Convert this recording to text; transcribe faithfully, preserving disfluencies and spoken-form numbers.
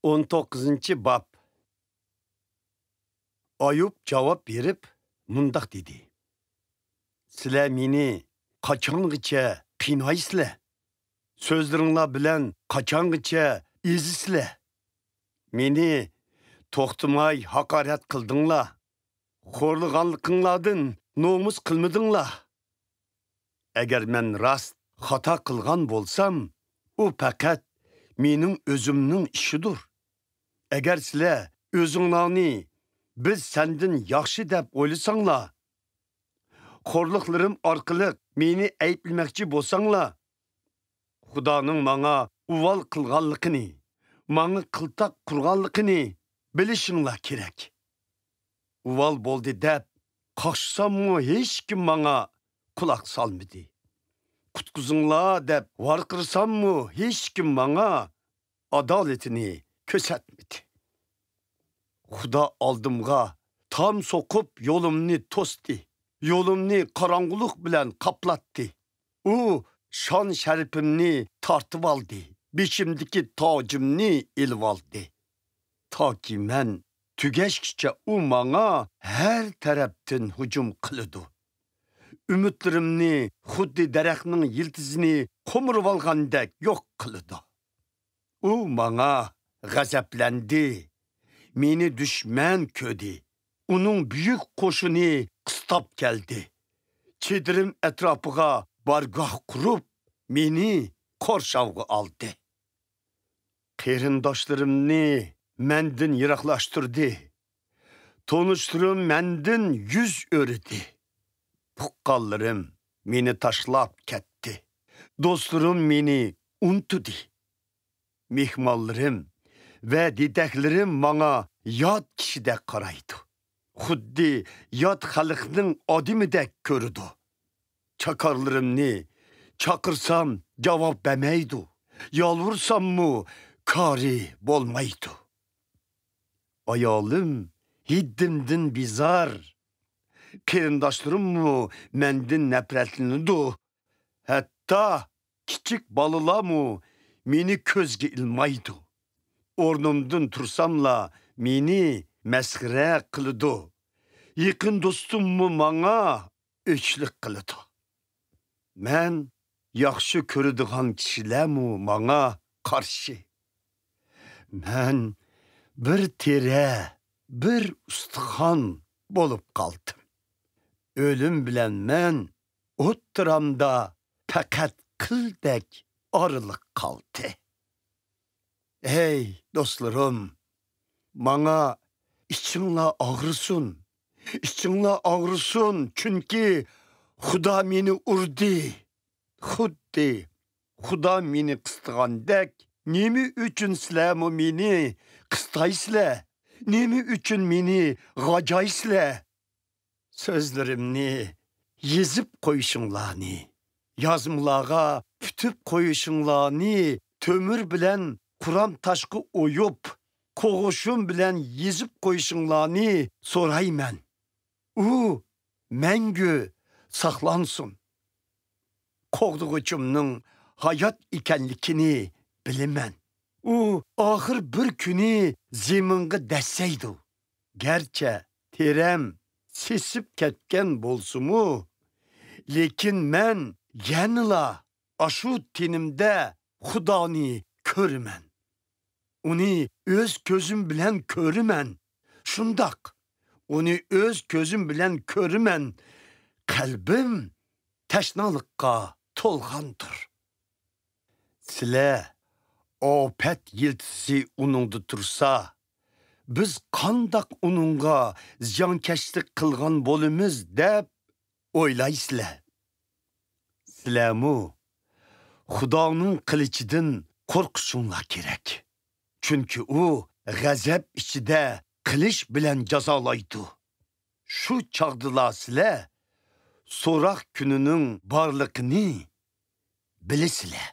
ئون توققۇزىنچى باب. ئايۇب جاۋاب بېرىپ مۇنداق دېدى: سىلەر مېنى قاچانغىچە قىينايسىلەر؟ سۆزلىرىڭلار بىلەن قاچانغىچە ئېزىسىلەر؟ مېنى توختىماي ھاقارەت قىلدىڭلار. خورلىغانلىقىڭلاردىن نومۇس قىلمىدىڭلار. ئەگەر مەن راست خاتا قىلغان بولسام، ئۇ پەقەت مېنىڭ ئۆزۈمنىڭ ئىشىدۇر. ئەگەر سىلەر ئۆزۈڭلارنى بىز سەندىن ياخشى دەپ ئويلىساڭلار، خورلۇقلىرىم ئارقىلىق مېنى ئەيىبلىمەكچى بولساڭلار، خۇدانىڭ ماڭا ئۇۋال قىلغانلىقىنى، ماڭا قىلتاق قۇرغانلىقىنى بىلىشىڭلار كېرەك. ئۇۋال بولدى دەپ قاقشىساممۇ، ھېچكىم ماڭا قۇلاق سالمىدى. قۇتقۇزۇڭلار دەپ ۋارقىرىساممۇ، ھېچكىم ماڭا ئادالىتىنى كۆرسەتمىدى. خۇدا ئالدىمغا تام سوقۇپ، يولۇمنى توستى. يولۇمنى قاراڭغۇلۇق بىلەن قاپلاتتى. ئۇ شان-شەرىپىمنى تارتىۋالدى، بېشىمدىكى تاجىمنى ئېلىۋالدى. تاكى مەن تۈگەشكىچە ئۇ ماڭا ھەر تەرەپتىن ھۇجۇم قىلىدۇ. ئۈمىدلىرىمنى خۇددى دەرەخنىڭ يىلتىزىنى قومۇرۇۋالغاندەك يوق قىلىدۇ. ئۇ ماڭا غەزەپلەندى، مېنى دۈشمەن كۆردى. ئۇنىڭ بۈيۈك قوشۇنى قىستاپ كەلدى. چېدىرىم ئەتراپىغا بارگاھ قۇرۇپ، مېنى قورشاۋغا ئالدى. قېرىنداشلىرىمنى مەندىن يىراقلاشتۇردى. تونۇشلىرىم مەندىن يۈز ئۆرۈدى. تۇغقانلىرىم مېنى تاشلاپ كەتتى. دوستلىرىم مېنى ئۇنتۇدى. مېھمانلىرىم ۋە دېدەكلىرىم ماڭا يات كىشىدەك قارايدۇ. خۇددى يات خەلقنىڭ ئادىمىدەك كۆرىدۇ. چاكارلىرىمنى چاقىرسام، جاۋاب بەرمەيدۇ. يالۋۇرساممۇ، كارى بولمايدۇ. ئايالىم ھىدىمدىن بىزار. قېرىنداشلىرىممۇ مەندىن نەپرەتلىنىدۇ. ھەتتا كىچىك بالىلارمۇ مېنى كۆزگە ئىلمايدۇ. ئورنۇمدىن تۇرساملا، مېنى مەسخىرە قىلىدۇ. يېقىن دوستۇممۇ ماڭا ئۆچلۈك قىلىدۇ. مەن ياخشى كۆرىدىغان كىشىلەرمۇ ماڭا قارشى. مەن بىر تېرە، بىر ئۇستىخان بولۇپ قالدىم. ئۆلۈم بىلەن مەن ئوتتۇرامدا پەقەت قىلدەك ئارىلىق قالدى. ھەي، دوستلىرىم، ماڭا ئىچىڭلار ئاغرىسۇن. ئىچىڭلار ئاغرىسۇن، چۈنكى خۇدا مېنى ئۇردى. خۇددى خۇدا مېنى قىستىغاندەك، نېمە ئۈچۈن سىلەرمۇ مېنى قىستايسىلەر؟ نېمە ئۈچۈن مېنى غاجايسىلەر؟ سۆزلىرىمنى يېزىپ قويۇشۇڭلارنى، يازمىلارغا پۈتۈپ قويۇشۇڭلارنى، تۆمۈر بىلەن قۇرام تاشقا ئويۇپ، قوغۇشۇم بىلەن يېزىپ قويۇشۇڭلارنى سورايمەن. ئۇ مەڭگۈ ساقلانسۇن. قوغدىغۇچۇمنىڭ ھايات ئىكەنلىكىنى بىلىمەن. ئۇ ئاخىر بىر كۈنى زېمىنغا دەسسەيدۇ. گەرچە تېرەم سېسىپ كەتكەن بولسىمۇ، لېكىن مەن يەنىلا ئاشۇ تېنىمدە خۇدانى كۆرىمەن. ئۇنى ئۆز كۆزۈم بىلەن كۆرىمەن. شۇنداق، ئۇنى ئۆز كۆزۈم بىلەن كۆرىمەن. قەلبىم تەشنالىققا تولغاندۇر. سىلەر ئاپەت يىلتىزى ئۇنىڭدا تۇرسا، بىز قانداق ئۇنىڭغا زىيانكەشلىك قىلغان بولىمىز دەپ ئويلايسىلەر؟ سىلەرمۇ خۇدانىڭ قىلىچىدىن قورقۇشۇڭلار كېرەك. چۈنكى ئۇ غەزەپ ئىچىدە قىلىچ بىلەن جازالايدۇ. شۇ چاغدىلا سىلەر سوراق كۈنىنىڭ بارلىقىنى بىلىسىلەر.